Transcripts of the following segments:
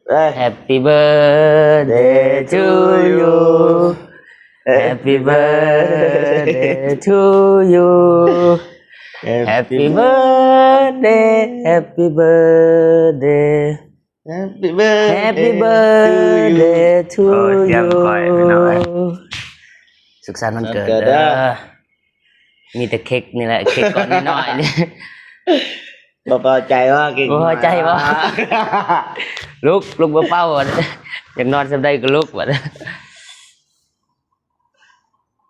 Happy birthday to you. Happy birthday to you. Happy birthday, happy birthday. Happy birthday to you. ໂອ້ຍ ສຽງຂ້ອຍພີ່ນ້ອງເອີຍ ສຸກສັນວັນເກີດເດີ. ມີແຕ່ເຄັກນີ້ແຫຼະ ເຄັກກ້ອນນ້ອຍໆນີ້. ບໍ່ພໍໃຈບໍ່? ເຄັກ ບໍ່ພໍໃຈບໍ່? ລຸກ ລຸກມາເປົ່າ ຢາກນອນສ່ຳໃດກໍລຸກ.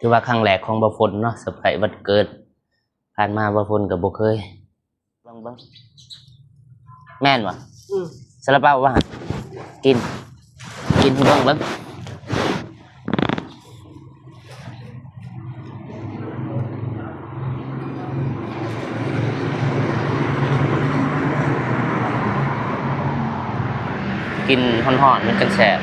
ຖືວ່າຄັ້ງແລກຂອງບ່າວຝົນເນາະ ເຊີໄພຣສ໌ວັນເກີດ ຜ່ານມາບ່າວຝົນກໍບໍ່ເຄີຍ. ເບິ່ງ ເບິ່ງ ແມ່ນບໍ່? ອືມ ຊາລາເປົາວ່າ ກິນ ກິນໃຫ້ເບິ່ງ ເບິ່ງ ກິນຮ້ອນໆ ມັນຈັ່ງແຊບ.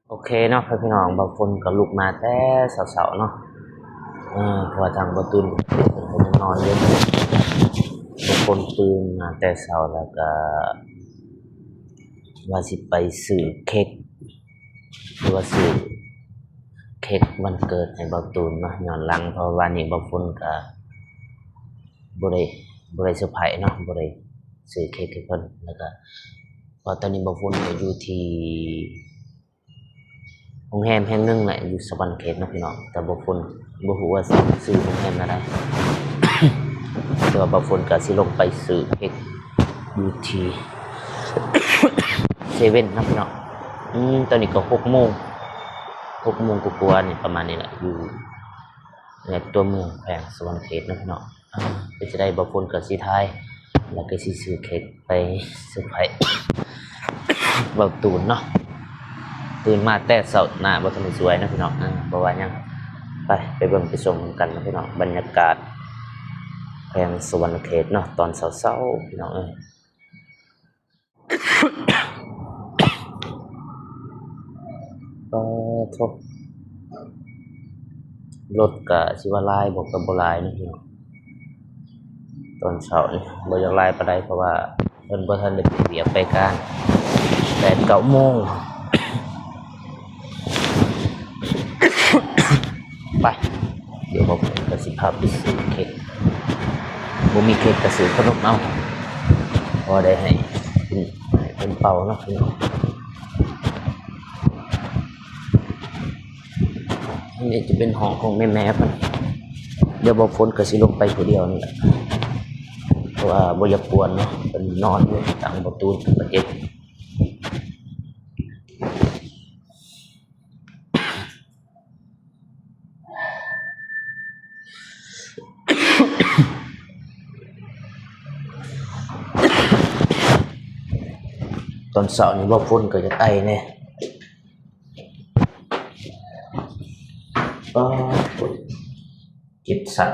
ໂອເຄເນາະ ພີ່ນ້ອງ ບ່າວຝົນກໍລຸກມາແຕ່ເຊົ້າໆເນາະ ເອີ ເພາະວ່າທາງບ່າວຕູນເພິ່ນກໍຍັງນອນຢູ່. ບ່າວຝົນຕື່ນມາແຕ່ເຊົ້າ ແລ້ວກໍວ່າຊິໄປຊື້ເຄັກ ຄືວ່າຊື້ເຄັກວັນເກີດໃຫ້ບ່າວຕູນເນາະ ຍ້ອນຫຼັງ ເພາະວ່າວານນີ້ບ່າວຝົນກະບໍ່ໄດ້ ບໍ່ໄດ້ເຊີໄພຣສ໌ເນາະ ບໍ່ໄດ້ຊື້ເຄັກໃຫ້ເພິ່ນ. ແລ້ວກະ ເພາະຕອນນີ້ບ່າວຝົນກະຢູ່ທີ່ໂຮງແຮມແຫ່ງໜຶ່ງແຫຼະ ຢູ່ສະຫວັນນະເຂດເນາະ ພີ່ນ້ອງ ແຕ່ບ່າວຝົນບໍ່ຮູ້ວ່າຊື່ໂຮງແຮມແນວໃດ ແຕ່ວ່າບ່າວຝົນກະຊິລົງໄປຊື້ເຄັກຢູ່ທີ່ ເຊເວັ່ນເນາະ ພີ່ນ້ອງ. ອືມ ຕອນນີ້ກໍຫົກໂມງ ຫົກໂມງກວ່າໆນີ້ ປະມານນີ້ແຫຼະ ຢູ່ໃນຕົວເມືອງແຂວງສະຫວັນນະເຂດເນາະ ພີ່ນ້ອງ. ເປັນຈັ່ງໃດ ບ່າວຝົນກໍຊິຖ່າຍ ແລ້ວກໍຊິຊື້ເຄັກໄປເຊີໄພຣສ໌ບ່າວຕູນເນາະ. ຕື່ນມາແຕ່ເຊົ້າ ໜ້າບໍ່ທັນໄດ້ສວຍເນາະ ພີ່ນ້ອງ ເອີ ບໍ່ວ່າຫຍັງ. ໄປ ໄປເບິ່ງໄປຊົມນຳກັນເນາະ ພີ່ນ້ອງ ບັນຍາກາດແຂວງສະຫວັນນະເຂດເນາະ ຕອນເຊົ້າໆ ພີ່ນ້ອງເອີຍ. ປາໂທ້ ລົດກະຊິວ່າຫຼາຍບໍ່ ກະບໍ່ຫຼາຍເນາະ ພີ່ນ້ອງ. ຕອນເຊົ້ານີ້ບໍ່ຢາກຫຼາຍປານໃດ ເພາະວ່າເພິ່ນບໍ່ທັນໄດ້ໄປວຽກໄປການ ແປດເກົ້າໂມງ. ໄປ ດຽວບ່າວຝົນກໍຊິພາໄປຊື້ເຄັກ ບໍ່ມີເຄັກກໍຊື້ຂະໜົມເອົາ ພໍໄດ້ໃຫ້ເພິ່ນ ໃຫ້ເພິ່ນເປົ່າເນາະ ພີ່ນ້ອງ. ອັນນີ້ຈະເປັນຫ້ອງຂອງແມ່ໆເພິ່ນ ດຽວບ່າວຝົນກໍຊິລົງໄປຜູ້ດຽວນີ້ແຫຼະ ເພາະວ່າບໍ່ຢາກກວນເນາະ ເພິ່ນນອນຢູ່ ທາງບ່າວຕູນກໍເຈັບ. ຕອນເຊົ້ານີ້ບ່າວຝົນກໍຢາກໄອແດ່ ປາໂທ້ ເຈັບສັນ.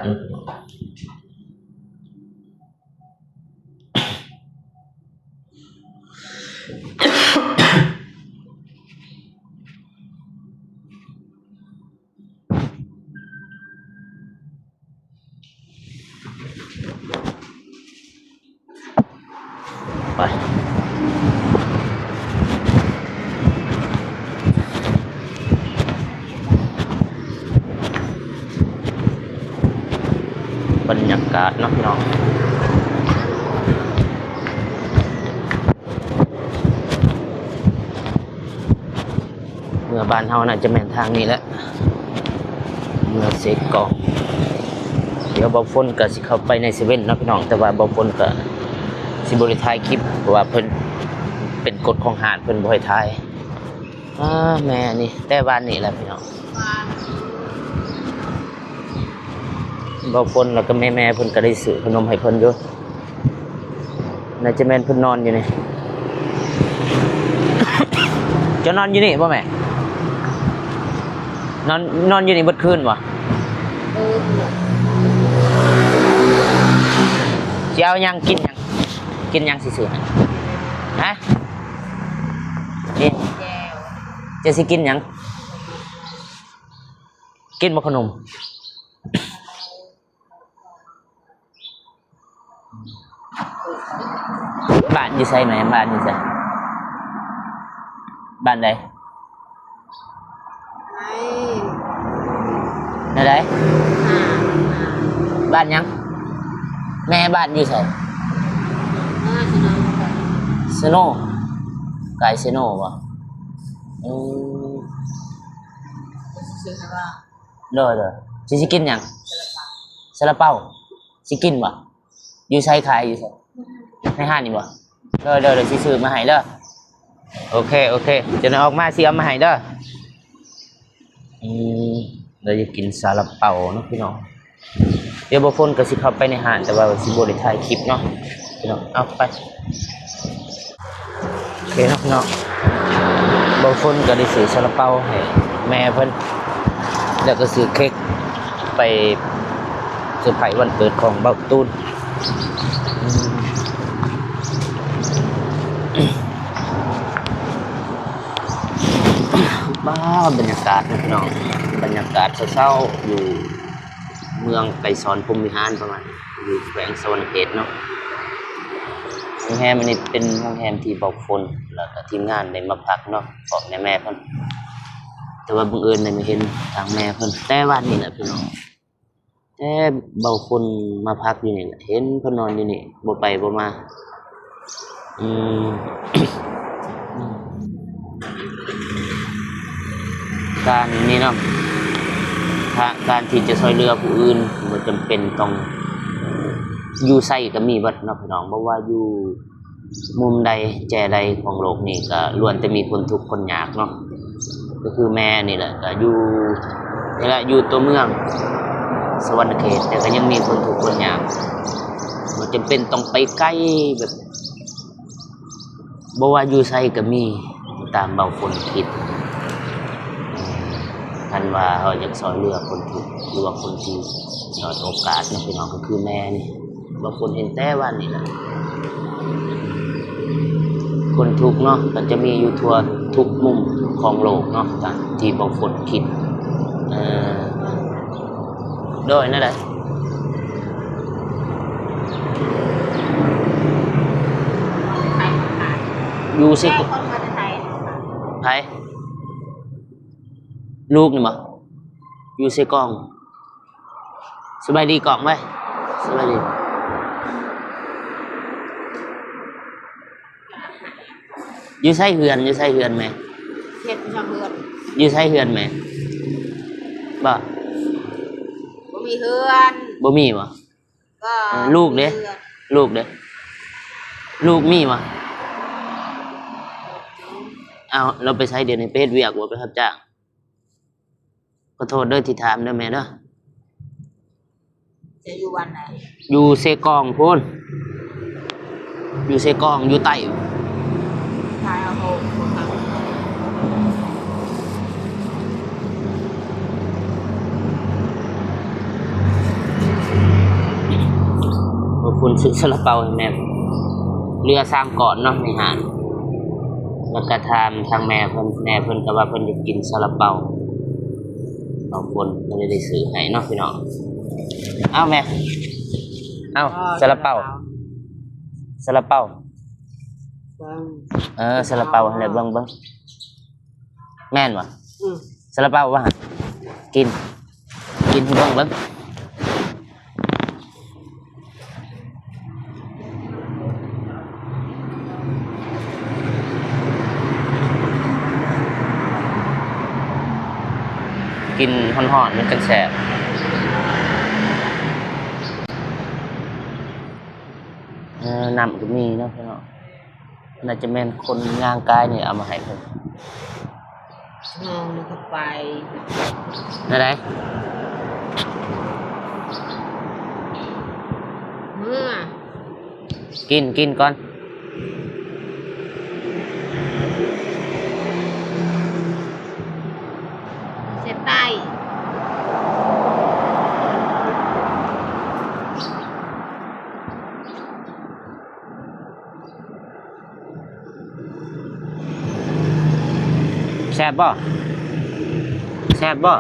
ໄປ ບັນຍາກາດເນາະ ພີ່ນ້ອງ. ເມືອບ້ານເຮົາໜ້າຈະແມ່ນທາງນີ້ແຫຼະ ເມືອເຊກອງ. ດຽວບ່າວຝົນກໍຊິເຂົ້າໄປໃນເຊເວັ່ນເນາະ ພີ່ນ້ອງ ແຕ່ວ່າບ່າວຝົນກໍຊິບໍ່ໄດ້ຖ່າຍຄລິບ ເພາະວ່າເພິ່ນເປັນກົດຂອງຮ້ານ ເພິ່ນບໍ່ໃຫ້ຖ່າຍ. ອາ ແມ່ນີ້ ແຕ່ວານນີ້ແຫຼະ ພີ່ນ້ອງ. ບ່າວຝົນ ແລ້ວກໍແມ່ໆເພິ່ນກໍໄດ້ຊື້ຂະໜົມໃຫ້ເພິ່ນຢູ່. ໜ້າຈະແມ່ນເພິ່ນນອນຢູ່ນີ້. ເຈົ້ານອນຢູ່ນີ້ບໍ່ແມ່? ນອນ ນອນຢູ່ນີ້ເບິດຄືນບໍ່? ເອີ. ຊິເອົາຫຍັງ? ກິນຫຍັງ? ກິນຫຍັງຊິຊື້ໃຫ້? ຮະ? ເອີ. ເຈົ້າຊິກິນຫຍັງ? ກິນບໍ່ຂະໜົມ? ບ້ານຢູ່ໃສແມ່? ບ້ານຢູ່ໃສ? ບ້ານໃດ? ແນວໃດ? ບ້ານຫຍັງ? ແມ່ບ້ານຢູ່ໃສ? ເຊໂນ ກາຍເຊໂນບໍ່? ອືມ ໂດຍໆ ຊິ ຊິກິນຫຍັງ? ຊາລາເປົາ ຊິກິນບໍ່? ຢູ່ໃສຂາຍ ຢູ່ໃສ? ໃນຮ້ານນີ້ບໍ່? ໂດຍໆ ຊິຊື້ມາໃຫ້ເດີ. ໂອເຄ ໂອເຄ ຈັ່ງໃດອອກມາຊິເອົາມາໃຫ້ເດີ. ອືມ ລາວຢາກກິນຊາລາເປົາເນາະພີ່ນ້ອງ. ດຽວບ່າວຝົນກໍຊິເຂົ້າໄປໃນຮ້ານ ແຕ່ວ່າຊິບໍ່ໄດ້ຖ່າຍຄລິບເນາະພີ່ນ້ອງ. ເອົາໄປ ໂອເຄເນາະພີ່ນ້ອງ. ບ່າວຝົນກໍໄດ້ຊື້ຊາລາເປົາໃຫ້ແມ່ເພິ່ນ ແລ້ວກໍຊື້ເຄັກໄປເຊີໄພຣສ໌ວັນເກີດຂອງບ່າວຕູນ. ວ້າວ ບັນຍາກາດເນາະພີ່ນ້ອງ ບັນຍາກາດເຊົ້າໆ ຢູ່ເມືອງໄກສອນພົມວິຫານ ປະມານ ຢູ່ແຂວງສະຫວັນນະເຂດເນາະ. ໂຮງແຮມອັນນີ້ເປັນໂຮງແຮມທີ່ບ່າວຝົນ ແລ້ວກໍທີມງານໄດ້ມາພັກເນາະ ພ້ອມແມ່ໆເພິ່ນ. ແຕ່ວ່າບັງເອີນໄດ້ມາເຫັນທາງແມ່ເພິ່ນແຕ່ວານນີ້ແຫຼະພີ່ນ້ອງ. ແຕ່ບ່າວຝົນມາພັກຢູ່ນີ້ແຫຼະ ເຫັນເພິ່ນນອນຢູ່ນີ້ ບໍ່ໄປບໍ່ມາ. ອືມ ການນີ້ເນາະ ການທີ່ຈະຊ່ວຍເຫຼືອຜູ້ອື່ນ ບໍ່ຈຳເປັນຕ້ອງຢູ່ໃສກໍມີເບິດເນາະພີ່ນ້ອງ. ບໍ່ວ່າຢູ່ ມຸມໃດແຈໃດຂອງໂລກນີ້ ກໍລ້ວນແຕ່ມີຄົນທຸກຄົນຍາກເນາະ. ກໍຄືແມ່ນີ້ແຫຼະ ກໍຢູ່ນີ້ແຫຼະ ຢູ່ຕົວເມືອງສະຫວັນນະເຂດ ແຕ່ກໍຍັງມີຄົນທຸກຄົນຍາກ ບໍ່ຈຳເປັນຕ້ອງໄປໄກ ແບບ ບໍ່ວ່າຢູ່ໃສກໍມີ ຕາມບ່າວຝົນຄິດ. ຄັນວ່າເຮົາຢາກຊ່ວຍເຫຼືອຄົນທຸກ ຫຼືວ່າຄົນທີ່ດ້ອຍໂອກາດເນາະພີ່ນ້ອງ ກໍຄືແມ່ນີ້ ບ່າວຝົນເຫັນແຕ່ວານນີ້ແຫຼະ. ຄົນທຸກເນາະ ກໍຈະມີຢູ່ທົ່ວທຸກມຸມຂອງໂລກເນາະ ຕາມທີ່ບ່າວຝົນຄິດ. ເອີ ໂດຍ ແນວໃດ? ຢູ່ເຊໂກ ໃຜ? ລູກນີ້ບໍ່? ຢູ່ເຊກອງ. ສະບາຍດີກອງໄວ້ ສະບາຍດີ. ຢູ່ໃສເຮືອນ? ຢູ່ໃສເຮືອນແມ່? ເຮັດຢູ່ໃສເຮືອນ? ຢູ່ໃສເຮືອນແມ່? ບໍ່ ບໍ່ມີເຮືອນ. ບໍ່ມີບໍ່? ເອີ ລູກເດ້? ລູກເດ້? ລູກມີບໍ່? ເອົ້າ ລາວໄປໃສດຽວນີ້? ໄປເຮັດວຽກບໍ່? ໄປຮັບຈ້າງ? ຂໍໂທດເດີທີ່ຖາມເດີແມ່ເດີ. ເຈົ້າຢູ່ບ້ານໃດ? ຢູ່ເຊກອງພຸ້ນ. ຢູ່ເຊກອງ ຢູ່ໃຕ້. ຂອບຄຸນ ຊື້ຊາລາເປົາໃຫ້ແມ່ ເຫຼືອສາມກ້ອນເນາະ ໃນຮ້ານ. ແລ້ວກໍຖາມທາງແມ່ເພິ່ນ ແມ່ເພິ່ນກໍວ່າເພິ່ນຢາກກິນຊາລາເປົາ. ຂອບຄຸນ ເພິ່ນໄດ້ຊື້ໃຫ້ເນາະພີ່ນ້ອງ. ເອົາແມ່ ເອົາ ອໍ ຊາລາເປົາ ຊາລາເປົາ ເບິ່ງ ເອີ ຊາລາເປົາຫັ້ນແຫຼະ ເບິ່ງ ເບິ່ງ ແມ່ນບໍ່? ອືມ ຊາລາເປົາວ່າ ກິນ ກິນໃຫ້ເບິ່ງ ເບິ່ງ. ກິນຮ້ອນໆ ມັນຈັ່ງແຊບ. ເອີ ນ້ຳກໍມີເນາະ ພີ່ນ້ອງ. ໜ້າຈະແມ່ນຄົນຍ່າງກາຍນີ້ເອົາມາໃຫ້ເພິ່ນ. ນ້ອງມັນກໍໄປ ແນວໃດ? ເມື່ອ ກິນ ກິນກ່ອນ. ເສຍໃຕ້. ແຊບບໍ່? ແຊບບໍ່?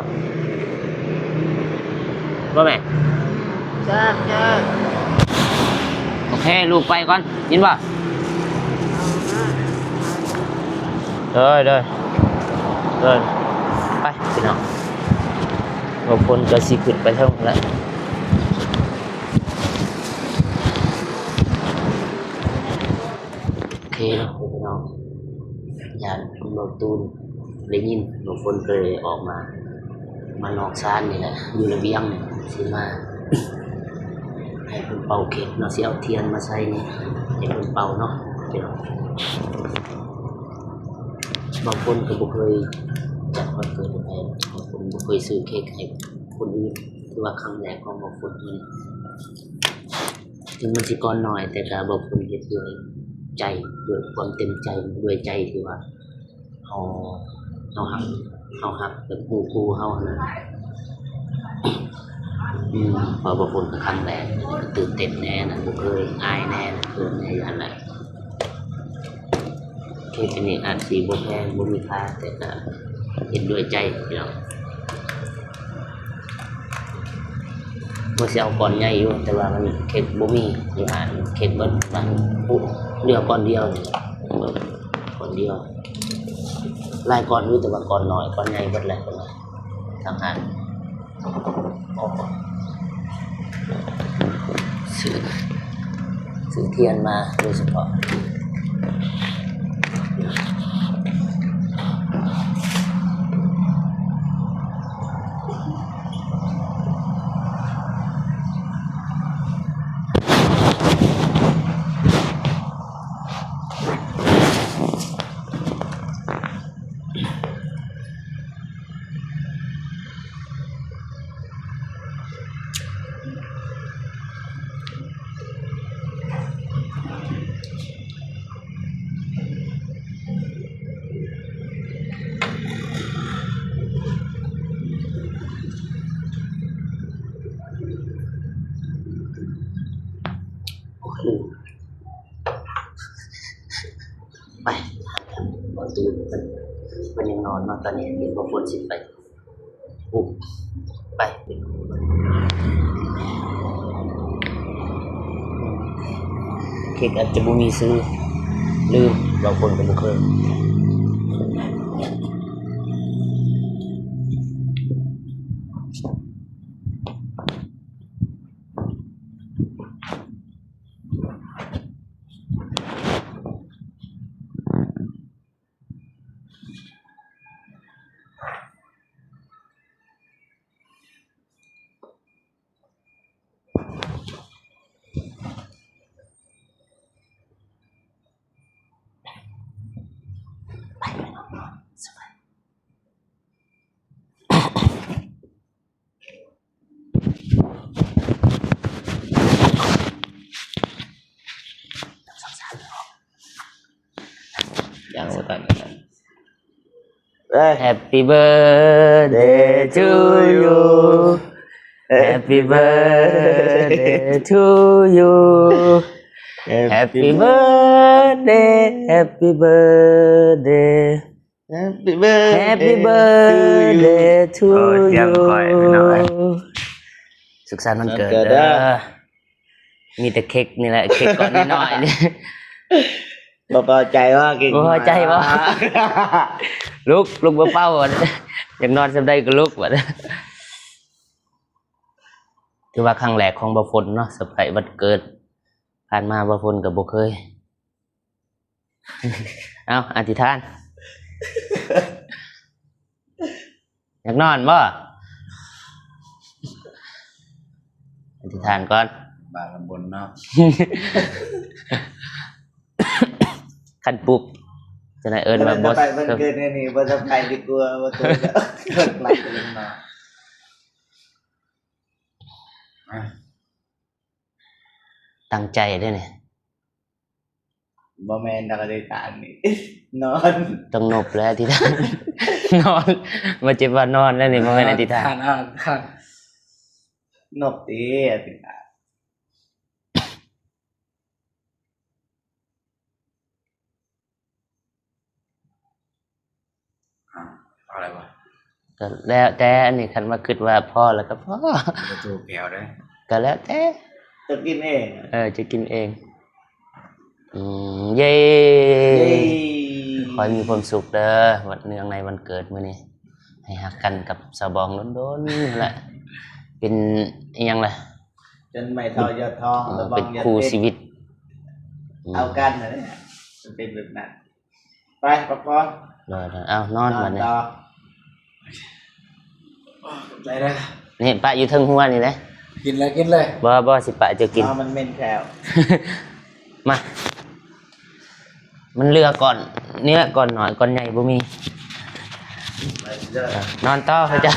ບໍ່ແມ່? ໂອເຄ ລູກໄປກ່ອນ ຍິນບໍ່? ເດີ ເດີ ເດີ ໄປພີ່ນ້ອງ ບາງຄົນກໍຊິຂຶ້ນໄປເທິງແລ້ວ. ໂອເຄເນາະພີ່ນ້ອງ ຢ້ານເບົາຕູນໄດ້ຍິນ ເບົາຝົນກໍເລີຍອອກມາ ມານອກຊານນີ້ແຫຼະ ຢູ່ລະບຽງ ຊິມາໃຫ້ເພິ່ນເປົ່າເຄັກເນາະ ຊິເອົາທຽນມາໃສ່ນີ້ໃຫ້ເພິ່ນເປົ່າເນາະພີ່ນ້ອງ. ເບົາຝົນກໍບໍ່ເຄີຍຈັດວັນເກີດໃຫ້ໃຜ ເບົາຝົນບໍ່ເຄີຍຊື້ເຄັກໃຫ້ຄົນອື່ນ ຖືວ່າຄັ້ງແລກຂອງເບົາຝົນເລີຍ. ເຖິງມັນຊິກ່ອນໜ້ອຍ ແຕ່ກໍເບົາຝົນເຮັດດ້ວຍໃຈ ດ້ວຍຄວາມເຕັມໃຈ ດ້ວຍໃຈທີ່ວ່າເຮົາ ເຮົາຮັກ ເຮົາຮັກແບບຄູ່ຄູ່ເຮົາຫັ້ນນະ. ອືມ ເພາະເບົາຝົນກໍຄັ້ງແລກ ຕື່ນເຕັ້ນແດ່ນະ ບໍ່ເຄີຍ ອາຍແດ່ນະ ເຂີນແດ່ ຢ້ານຫຼາຍ. ເຄັກອັນນີ້ອາດຊິບໍ່ແພງ ບໍ່ມີຄ່າ ແຕ່ກໍເຮັດດ້ວຍໃຈພີ່ນ້ອງ. ວ່າຊິເອົາກ້ອນໃຫຍ່ຢູ່ ແຕ່ວ່າມັນເຄັກບໍ່ມີຢູ່ຮ້ານ ເຄັກເບິດບ້ານ ເຫຼືອກ້ອນດຽວນີ້ ກ້ອນດຽວ ຫຼາຍກ້ອນຢູ່ ແຕ່ວ່າກ້ອນນ້ອຍ ກ້ອນໃຫຍ່ເບິດແລ້ວ ທາງຮ້ານ ຊື້ ຊື້ທຽນມາໂດຍສະເພາະ. ໄປ ບໍ່ຕື່ນ ເພິ່ນ ເພິ່ນຍັງນອນເນາະ ຕອນນີ້ເຫັນບໍ່ຝົນຊິໄປ ປຸກ ໄປ ເຄັກອາດຈະບໍ່ມີຊື່ ລືມ ບາງຄົນກໍບໍ່ເຄີຍ. ຍັງບໍ່ທັນ Happy birthday to you. Happy birthday to you. Happy birthday, happy birthday. Happy birthday to you. ໂອ້ ສຽງຂ້ອຍນ້ອຍ ສຸກສັນວັນເກີດເດີ. ມີແຕ່ເຄັກນີ້ແຫຼະ ເຄັກກ້ອນນ້ອຍໆນີ້. ບໍ່ພໍໃຈບໍ່? ເຄັກ ບໍ່ພໍໃຈບໍ່? ລຸກ ລຸກມາເປົ່າ ຢາກນອນສ່ຳໃດກໍລຸກ. ຖືວ່າຄັ້ງແລກຂອງບ່າວຝົນເນາະ ເຊີໄພຣສ໌ວັນເກີດ ຜ່ານມາບ່າວຝົນກໍບໍ່ເຄີຍ. ເອົາ ອະທິຖານ ຢາກນອນບໍ່? ອະທິຖານກ່ອນ ບາງຕຳບົນເນາະ ຄັນປຸກ ຈະໄດ້ເອີ້ນວ່າບໍ່ ໄປວັນເກີດແນວນີ້ ບໍ່ເຊີໄພຣສ໌ດີກວ່າ ບໍ່ເຊີໄພຣສ໌ ເລີຍເນາະ. ຕັ້ງໃຈເດ້ນີ້. ບໍ່ແມ່ນດອກ ອະທິຖານນີ້ ນອນ ຕ້ອງນົບແລ້ວ ອະທິຖານ ນອນ ບໍ່ເຈັບວ່ານອນແລ້ວນີ້ ບໍ່ແມ່ນອະທິຖານ ນອບຕິ ອະທິຖານ. ເອົາ ເອົາໄດ້ບໍ່? ກໍແລ້ວແຕ່ ອັນນີ້ຄັນວ່າຄິດວ່າພໍແລ້ວກໍພໍ ບໍ່ໂທແກ້ວເດ້ ກໍແລ້ວແຕ່ ຈະກິນເອງ ເອີ ຈະກິນເອງ. ອືມ ເຢ້ ເຢ້ ຂໍໃຫ້ມີຄວາມສຸກເດີ ວັນເນື່ອງໃນວັນເກີດມື້ນີ້ ໃຫ້ຮັກກັນກັບສາວບອງດົນໆ ແຫຼະ ເປັນອີ່ຫຍັງລະ ຈົນໄມ້ເຖົ້າຍອດທອງ ເອີ ສາວບອງ ເປັນຄູ່ຊີວິດ ເອົາກັນນັ້ນແຫຼະ ມັນເປັນແບບນັ້ນ. ໄປ ພັກຜ່ອນ ເອົາ ນອນບັດນີ້ ຂອບໃຈເດີ ນີ້ປະຢູ່ເທິງຫົວນີ້ເດ້ ກິນເລີຍ ກິນເລີຍ ບໍ່ ບໍ່ ຊິປະເຈົ້າກິນ ມັນເໝັນແຂ້ວ ມາ ມັນເຫຼືອກ່ອນນີ້ແຫຼະ ກ່ອນນ້ອຍ ກ່ອນໃຫຍ່ບໍ່ມີ ນອນຕໍ່ ພະເຈົ້າ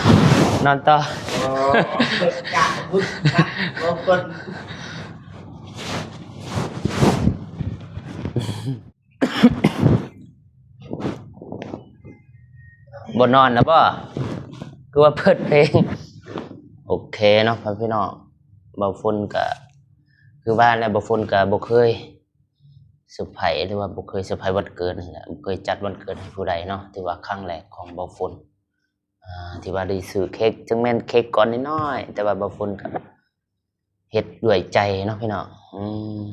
ນອນຕໍ່ ບໍ່ນອນແລ້ວບໍ່? ຄືວ່າເປີດເພງ ໂອເຄເນາະ ພໍ່ແມ່ພີ່ນ້ອງ ບ່າວຝົນກະ ຄືວ່າແຫຼະ ບ່າວຝົນກະບໍ່ເຄີຍເຊີໄພ ຫຼືວ່າບໍ່ເຄີຍເຊີໄພວັນເກີດນີ້ແຫຼະ ບໍ່ເຄີຍຈັດວັນເກີດໃຫ້ຜູ້ໃດເນາະ ຖືວ່າຄັ້ງແລກຂອງບ່າວຝົນ ອ່າ ທີ່ວ່າໄດ້ຊື້ເຄັກ ເຖິງແມ່ນເຄັກກ້ອນນ້ອຍໆ ແຕ່ວ່າບ່າວຝົນກະ ເຮັດດ້ວຍໃຈເນາະພີ່ນ້ອງ ອືມ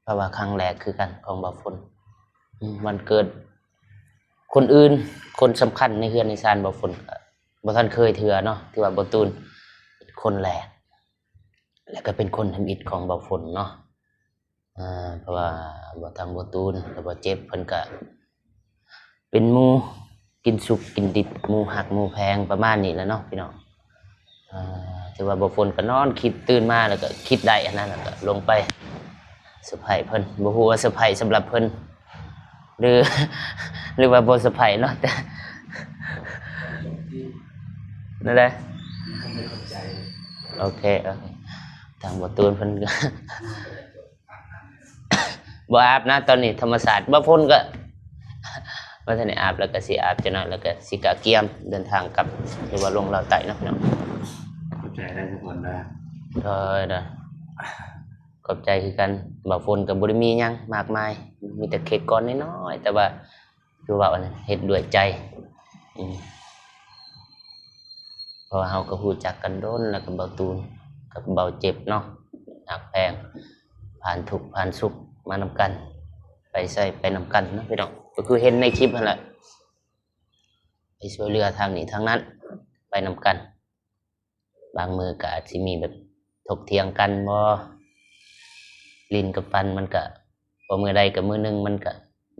ເພາະວ່າຄັ້ງແລກຄືກັນຂອງບ່າວຝົນ ອືມ ວັນເກີດຄົນອື່ນ ຄົນສຳຄັນໃນເຮືອນໃນຊານ ບ່າວຝົນກໍບໍ່ທັນເຄີຍເທື່ອເນາະ ຖືວ່າບ່າວຕູນເປັນຄົນແລກ ແລ້ວກໍເປັນຄົນທຳອິດຂອງບ່າວຝົນເນາະ ເພາະວ່າທາງບ່າວຕູນກັບບ່າວເຈັບເພິ່ນກໍ ເປັນໝູ່ກິນສຸກກິນດິບ ໝູ່ຮັກໝູ່ແພງ ປະມານນີ້ແຫຼະເນາະພີ່ນ້ອງ ເອີ ຖືວ່າບ່າວຝົນກໍນອນຄິດ ຕື່ນມາແລ້ວກໍຄິດໄດ້ອັນນັ້ນ ແລ້ວກໍລົງໄປເຊີໄພເພິ່ນ ບໍ່ຮູ້ວ່າເຊີໄພສຳລັບເພິ່ນ ຫຼື ຫຼືວ່າບໍ່ເຊີໄພເນາະ ແຕ່ ແນວໃດ? ໂອເຄ ໂອເຄ ທາງບ່າວຕູນເພິ່ນ ບໍ່ອາບນະ ຕອນນີ້ທຳມະຊາດ ບ່າວຝົນກໍບໍ່ທັນໄດ້ອາບ ແລ້ວກໍຊິອາບຈັກໜ້ອຍ ແລ້ວກໍຊິກະກຽມເດີນທາງກັບ ຫຼືວ່າລົງລາວໃຕ້ເນາະພີ່ນ້ອງ ຂອບໃຈຫຼາຍທຸກຄົນເດີ ໂດຍ ໂດຍ ຂອບໃຈຄືກັນ ບ່າວຝົນກໍບໍ່ໄດ້ມີຫຍັງມາກມາຍ ມີແຕ່ເຄັກກ້ອນນ້ອຍໆ ແຕ່ວ່າ ຄືເວົ້າອັນນັ້ນ ເຮັດດ້ວຍໃຈ ອືມ ເພາະວ່າເຮົາກໍຮູ້ຈັກກັນດົນແລ້ວກັບບ່າວຕູນ ກັບບ່າວເຈັບເນາະ ຮັກແພງ ຜ່ານທຸກຜ່ານສຸກມານຳກັນ ໄປໃສໄປນຳກັນເນາະພີ່ນ້ອງ ກໍຄືເຫັນໃນຄລິບຫັ້ນແຫຼະ ໄປຊ່ວຍເຫຼືອທາງນີ້ທາງນັ້ນ ໄປນຳກັນ. ບາງມື້ກໍອາດຊິມີແບບຖົກຖຽງກັນບໍ ຫຼິ້ນກັບຟັນ ມັນກະ ພໍມື້ໃດກໍມື້ໜຶ່ງມັນກະ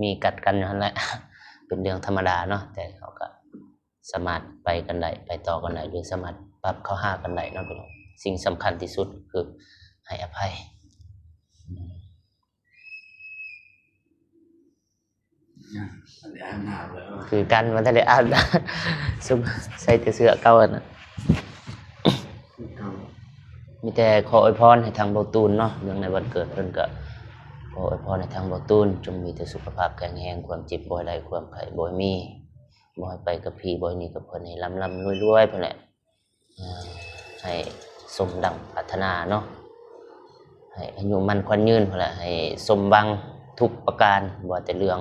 ມີກັດກັນຢູ່ຫັ້ນແຫຼະ ເປັນເລື່ອງທຳມະດາເນາະ ແຕ່ເຮົາກະສາມາດໄປກັນໄດ້ ໄປຕໍ່ກັນໄດ້ ຫຼືສາມາດປັບເຂົ້າຫາກັນໄດ້ເນາະພີ່ນ້ອງ ສິ່ງສຳຄັນທີ່ສຸດຄືໃຫ້ອະໄພ. ຍັງບໍ່ໄດ້ອາບນ້ຳເລີຍ ຄືກັນ ບໍ່ທັນໄດ້ອາບນ້ຳ ຊຸມໃສ່ແຕ່ເສື້ອເກົ່າຫັ້ນນະ ຄືເກົ່າ ມີແຕ່ຂໍອວຍພອນໃຫ້ທາງບ່າວຕູນເນາະ ເນື່ອງໃນວັນເກີດເພິ່ນ ກໍຂໍອວຍພອນໃຫ້ທາງບ່າວຕູນ ຈົ່ງມີແຕ່ສຸຂະພາບແຂງແຮງ ຄວາມເຈັບບໍ່ໃຫ້ໄດ້ ຄວາມໄຂ້ບໍ່ໃຫ້ມີ ບໍ່ໃຫ້ໄປກັບຜີບໍ່ໃຫ້ໜີກັບເພິ່ນ ໃຫ້ລ່ຳໆລວຍໆ ພຸ້ນແຫຼະ. ໃຫ້ສົມດັ່ງປາດຖະໜາເນາະ ໃຫ້ອາຍຸໝັ້ນຂວັນຍືນພຸ້ນແຫຼະ ໃຫ້ສົມຫວັງທຸກປະການ ບໍ່ວ່າແຕ່ເລື່ອງ